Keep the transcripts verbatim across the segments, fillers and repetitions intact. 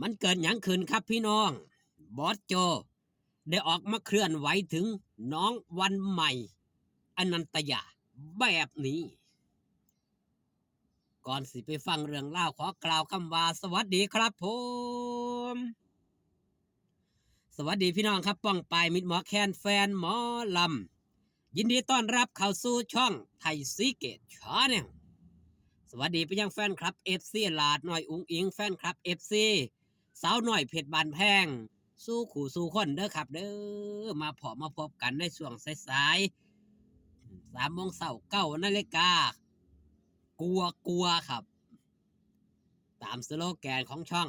มันเกิดหยังขึ้นครับพี่น้อง บอสโจได้ออกมาเคลื่อนไหวถึงน้องวันใหม่ อนันตยาแบบนี้ ก่อนสิไปฟังเรื่องราวขอกล่าวคำว่าสวัสดีครับผม สวัสดีพี่น้องครับ ป้องปายมิตรหมอแคนแฟนหมอลำ ยินดีต้อนรับเข้าสู่ช่องไทยซีเกตชาแนล สวัสดีไปยังแฟนคลับ เอฟซี หลาดน้อยอุ๋งอิ๋ง แฟนคลับ เอฟซี สาวน้อยเพชรบ้านแพง สู่คู่สู่คนเด้อครับเด้อ มาพบมาพบกันในช่วงสายๆ สามโมงเช้า เก้านาฬิกา กลัวกลัวครับ ตามสโลแกนของช่อง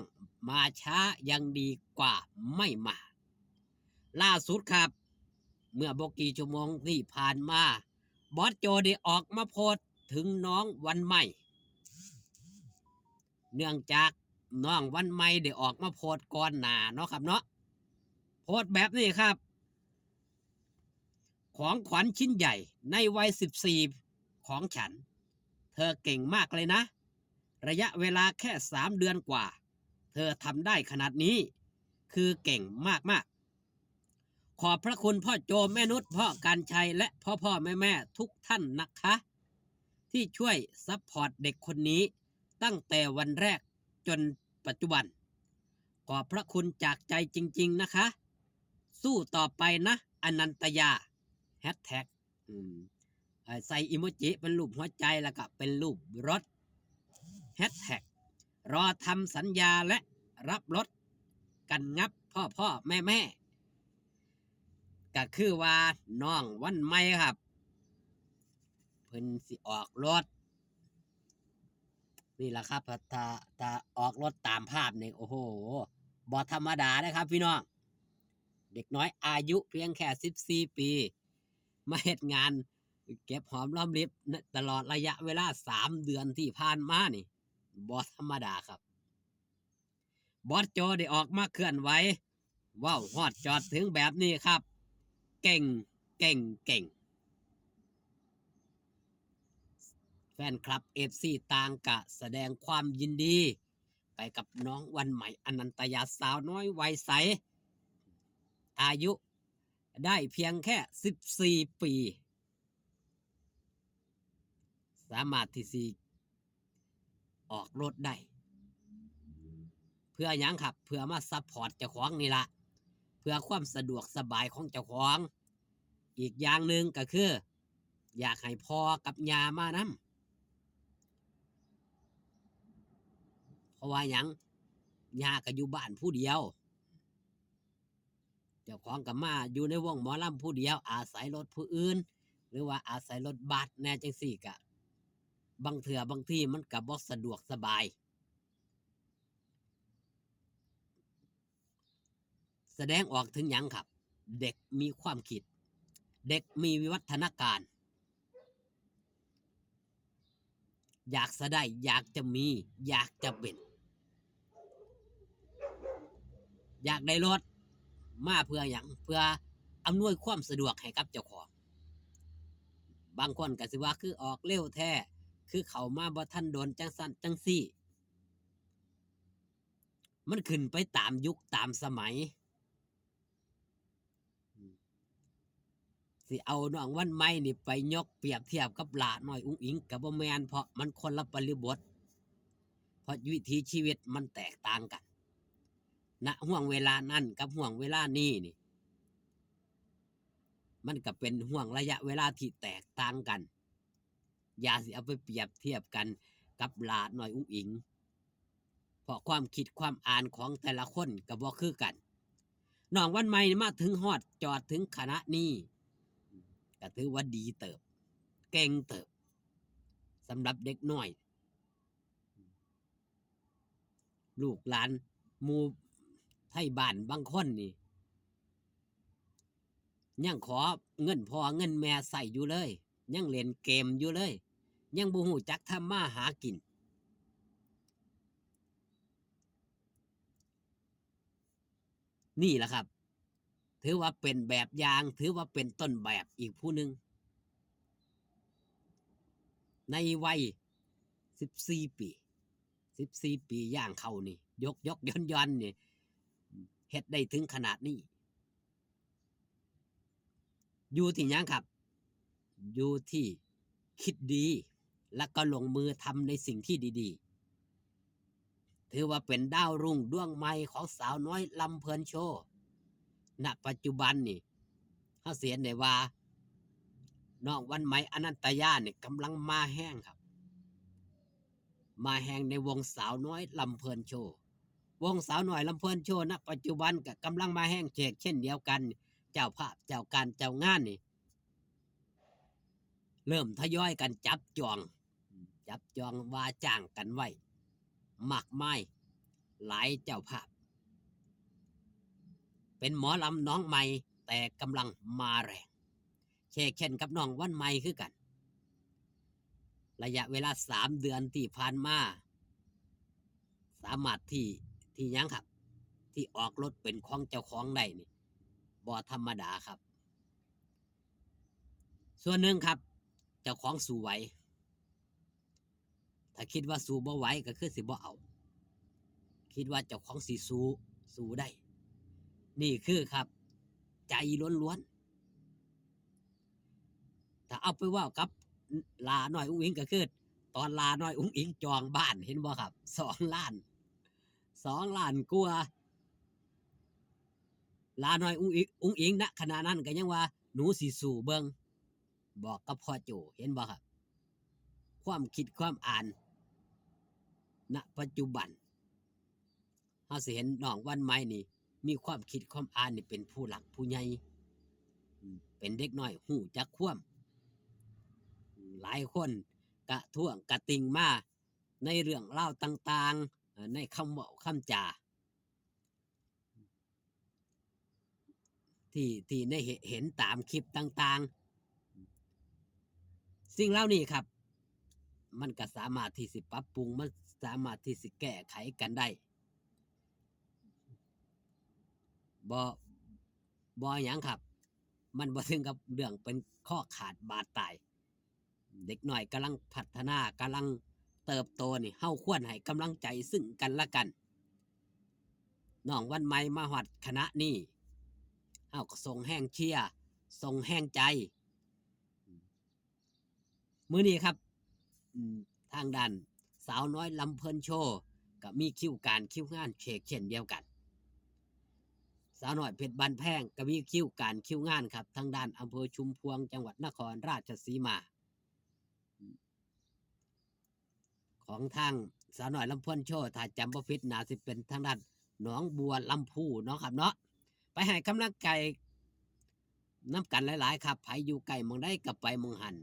มาช้ายังดีกว่าไม่มา ล่าสุดครับ เมื่อบ่กี่ชั่วโมงที่ผ่านมา บอสโจได้ออกมาโพสต์ถึงน้องวันใหม่ เนื่องจากน้องวันใหม่ได้ออกมาโพสต์ก่อนหน้าเนาะครับเนาะ โพสต์แบบนี้ครับ ของขวัญชิ้นใหญ่ในวัย สิบสี่ ของฉัน เธอเก่งมากเลยนะ ระยะเวลาแค่ สาม เดือนกว่า เธอทำได้ขนาดนี้ คือเก่งมากๆ ขอบพระคุณพ่อโจแม่นุช พ่อกรรชัย และพ่อพ่อแม่แม่ทุกท่านนะคะ ที่ช่วยซัพพอร์ตเด็กคนนี้ ตั้งแต่วันแรกจนปัจจุบัน ขอบพระคุณจากใจจริงๆนะคะ สู้ต่อไปนะ อนันตยา แฮชแท็ก อืม เอ่อ ใส่อีโมจิเป็นรูปหัวใจแล้วก็เป็นรูปรถ แฮชแท็ก รอทำสัญญาและรับรถกันงับพ่อพ่อแม่แม่ ก็คือว่าน้องวันใหม่ครับ เพิ่นสิออกรถ นี่แหละครับ ถ้า ถ้าออกรถตามภาพนี่ โอ้โห บ่ธรรมดานะครับพี่น้อง เด็กน้อยอายุเพียงแค่ สิบสี่ ปี มาเฮ็ดงานเก็บหอมรอมริบตลอดระยะเวลา สาม เดือนที่ผ่านมานี่ บ่ธรรมดาครับ บอสโจได้ออกมาเคลื่อนไหว เว้าฮอดจอดถึงแบบนี้ครับ เก่ง เก่ง เก่ง แฟนคลับ เอฟซี ต่างกะแสดงความยินดี ไปกับน้องวันใหม่อนันตยา สาวน้อยวัยใส อายุได้เพียงแค่ สิบสี่ ปี สามารถที่สิออกรถได้ เพื่อหยังครับ เพื่อมาซัพพอร์ตเจ้าของนี่ละ เพื่อความสะดวกสบายของเจ้าของ อีกอย่างหนึ่งก็คือ อยากให้พ่อกับย่ามานำ เพราะว่าหยัง ย่าก็อยู่บ้านผู้เดียว เจ้าของก็มาอยู่ในวงหมอลำผู้เดียว อาศัยรถผู้อื่น หรือว่าอาศัยรถบัสแหน่จังซี้ก็ บางเทื่อบางทีมันก็บ่สะดวกสบาย แสดงออกถึงหยังครับ เด็กมีความคิด เด็กมีวิวัฒนาการ อยากจะได้ อยากจะมี อยากจะเป็น อยากได้รถ มาเพื่อหยัง เพื่ออำนวยความสะดวกให้กับเจ้าของ บางคนก็สิว่าคือออกเร็วแท้ คือเข้ามาบ่ทันโดนจังซั่นจังซี่ มันขึ้นไปตามยุคตามสมัย สิเอาน้องวันใหม่นี่ไปยกเปรียบเทียบกับหลาน้อยอุ๋งอิ๋งก็บ่แม่น เพราะมันคนละบริบท เพราะวิถีชีวิตมันแตกต่างกัน ณ ห่วงเวลานั้นกับห่วงเวลานี้นี่ มันก็เป็นห่วงระยะเวลาที่แตกต่างกัน อย่าสิเอาไปเปรียบเทียบกันกับหลาน้อยอุ๋งอิ๋ง เพราะความคิดความอ่านของแต่ละคนก็บ่คือกัน น้องวันใหม่นี่มาถึงฮอดจอดถึงขณะนี้ ก็ถือว่าดีเติบ เก่งเติบ สำหรับเด็กน้อย ลูกหลานหมู่ไทบ้านบางคนนี่ ยังขอเงินพ่อเงินแม่ใช้อยู่เลย ยังเล่นเกมอยู่เลย ยังบ่ฮู้จักทำมาหากิน นี่แหละครับ ถือว่าเป็นแบบอย่าง ถือว่าเป็นต้นแบบอีกผู้หนึ่ง ในวัย สิบสี่ ปี สิบสี่ปีย่างเข้านี่ ยกยกย่อนย่อนนี่ เฮ็ดได้ถึงขนาดนี้ อยู่ที่หยังครับ อยู่ที่คิดดี และก็ลงมือทำในสิ่งที่ดีๆ ถือว่าเป็นดาวรุ่งดวงใหม่ของสาวน้อยลำเพลินโชว์ ณ ปัจจุบันนี่ เฮาสิเห็นได้ว่า น้องวันใหม่อนันตยาเนี่ยกำลังมาแฮงครับ มาแฮงในวงสาวน้อยลำเพลินโชว์ วงสาวน้อยลำเพลินโชว์ ณ ปัจจุบันก็กำลังมาแฮงเชกเช่นเดียวกัน เจ้าภาพ เจ้าการ เจ้างานนี่ เริ่มทยอยกันจับจอง จับจองว่าจ้างกันไว้ มากมาย หลายเจ้าภาพ เป็นหมอลำน้องใหม่ แต่กำลังมาแรง เชกเช่นกับน้องวันใหม่คือกัน ระยะเวลาสามเดือนที่ผ่านมา สามารถที่ ที่หยังครับ ที่ออกรถเป็นของเจ้าของได้นี่ บ่ธรรมดาครับ ส่วนหนึ่งครับ เจ้าของสู้ไหว ถ้าคิดว่าสู้บ่ไหวก็คือสิบ่เอา คิดว่าเจ้าของสิสู้ สู้ได้ นี่คือครับ ใจล้วนๆ ถ้าเอาไปเว้ากับหล้าน้อยอุ๋งอิ๋งก็คือ ตอนหล้าน้อยอุ๋งอิ๋งจองบ้าน เห็นบ่ครับ สองล้าน สองล้านกว่า หล้าน้อยอุ๋งอิ๋ง อุ๋งอิ๋ง ณ ขณะนั้นก็ยังว่า หนูสิสู้เบิ่ง บอกกับพ่อโจ้ เห็นบ่ครับ ความคิดความอ่าน ณ ปัจจุบัน เฮาสิเห็นน้องวันใหม่นี่ มีความคิดความอ่านนี่เป็นผู้หลักผู้ใหญ่ อืม เป็นเด็กน้อยฮู้จักความ อืม หลายคนกระท้วงกระติ่งมาในเรื่องราวต่างๆ เอ่อ ในคำเว้าคำจา ที่ ที่ได้เห็น เห็นตามคลิปต่างๆ สิ่งเหล่านี้ครับ มันก็สามารถที่สิปรับปรุง มันสามารถที่สิแก้ไขกันได้ บ่ บ่หยังครับ มันบ่ถึงกับเรื่องเป็นคอขาดบาดตาย เด็กน้อยกำลังพัฒนากำลังเติบโตนี่ เฮาควรให้กำลังใจซึ่งกันและกัน น้องวันใหม่มาฮอดขณะนี้ เฮาก็ส่งแฮงเชียร์ ส่งแฮงใจ มื้อนี้ครับ อืม ทางด้านสาวน้อยลำเพลินโชว์ ก็มีคิวการคิวงานเชกเช่นเดียวกัน สาวน้อยเพชรบ้านแพงก็มีคิวการคิวงานครับ ทางด้านอำเภอชุมพวง จังหวัดนครราชสีมา ของทางสาวน้อยลำเพลินโชว์ ถ้าจำบ่ผิดน่าสิเป็นทางด้านหนองบัวลำพูเนาะครับเนาะ ไปให้กำลังใจนำกันหลายๆ ครับ ไผอยู่ใกล้หม่องใดก็ไปหม่องหั้น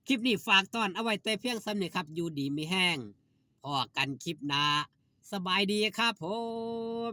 คลิปนี้ฝากต้อนเอาไว้แต่เพียงส่ำนี้ครับ อยู่ดีมีแฮง พ้อกันคลิปหน้า สบายดีครับผม